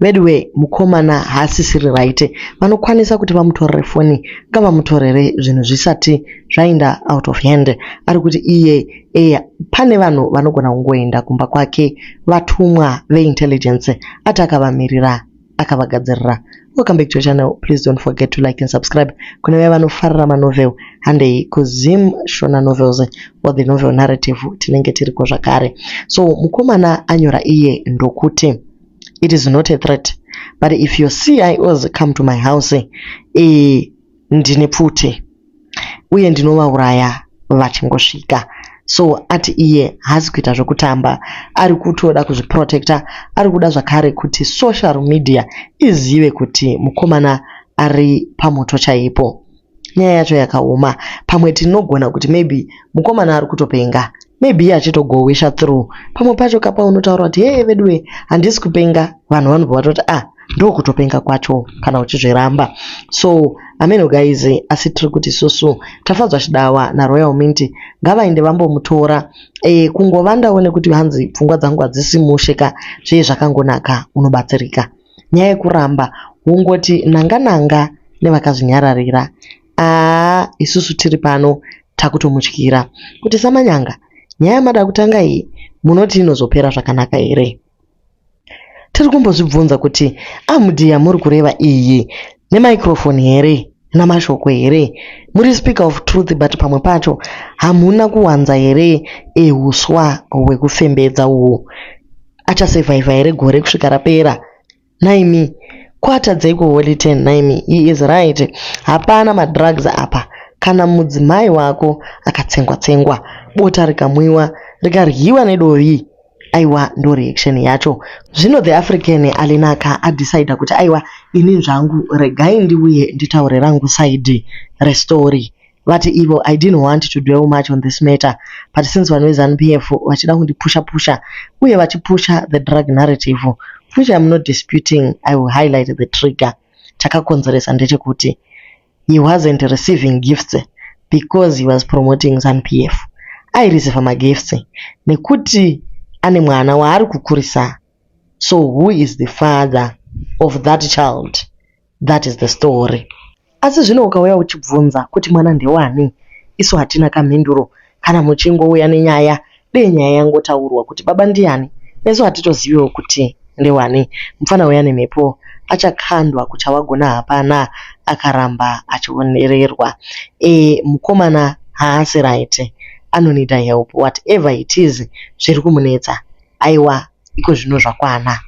Veduwe mukomana haasisiri right. Vanokwanisa kuti vamutorere foni ngavamutorere zvinhu zvisati zvaenda out of hand. Ari kuti iye eya pane vanhu vanogona kungoenda kumba kwake vatumwa veintelligence ati akavamirira akavagadzirira. Welcome back to your channel. Please don't forget to like and subscribe. Kune vaya vanofarira manovel, handei kuZim Shona Novels or the novel narrative tinenge tiriko zvakare. So mukomana anyora iye ndokuti it is not a threat but if your CIOs come to my house ndine pfuti uye ndinovauraya vachingosvika. So ati iye haasi kuita zvekutamba, ari kutoda kuzviprotecta, ari kuda zvakare kuti social media izive kuti mukomana ari pamoto chaipo. Nyaya yacho yakaoma. Pamwe tinogona kuti maybe mukomana ari kutopenga, maybe iye achitogowisha through. Pamwe pacho kapaunotaura kuti hee veduwe handisi kupenga, vanhu vanobva vatoti ah ndokutopenga kwacho kana uchizviramba. So ameno guys, asi tiri kuti isusu Tafadzwa Chidawa naRoyal Mint ngavaende vambomutora kungovandawo nekuti hanzi pfungwa dzangu hadzisi mushe ka zviye zvakangonaka unobatsirika. Nyaya yekuramba wongoti nanga nanga nevakazvinyararira aa isusu tiri pano takutomutyira kuti samanyanga nyaya yamada kutanga iyi munoti inozopera zvakanaka here? Tiri kumbozvibvunza kuti amudi yamuri kureva iyi nemicrophone here namashoko here? Muri speaker of truth but pamwe pacho hamuna kuwanza here huswa hwekufembedza uhu? Achasurvivha here gore kusvika rapera? Naimi kwatadzeiko Holy Ten naimi he is right. Hapana madrugs apa. Kana mudzimai wako akatsengwa tsengwa bota rikamwiwa rikaryiwa nedovi aiwa ndo reaction yacho. Zvino the African Alinaka adecida kuti aiwa ini zvangu regai ndiuye nditaure rangu side restory. Vati ivo I didn't want to dwell much on this matter but since vanhu veZANU PF vachida kundipusha pusha uye vachipusha the drug narrative which I'm not disputing, I will highlight the trigger. Chakakonzeresa ndechekuti he wasn't receiving gifts because he was promoting ZANU PF. Aireceiva magifts nekuti ane mwana waari kukurisa. So who is the father of that child? That is the story. Asi zvino ukauya uchibvunza kuti mwana ndewani, isu hatina kamhinduro. Kana muchingouya nenyaya, dei nyaya yangotaurwa kuti baba ndiani, nesu hatitoziviwo kuti ndewani. Mufana uya nemhepo achakandwa kuchawagona hapana akaramba achionererwa. Mukomana haasi right, anonida help whatever it is zviri kumunetsa. Aiwa iko zvino zvakwana.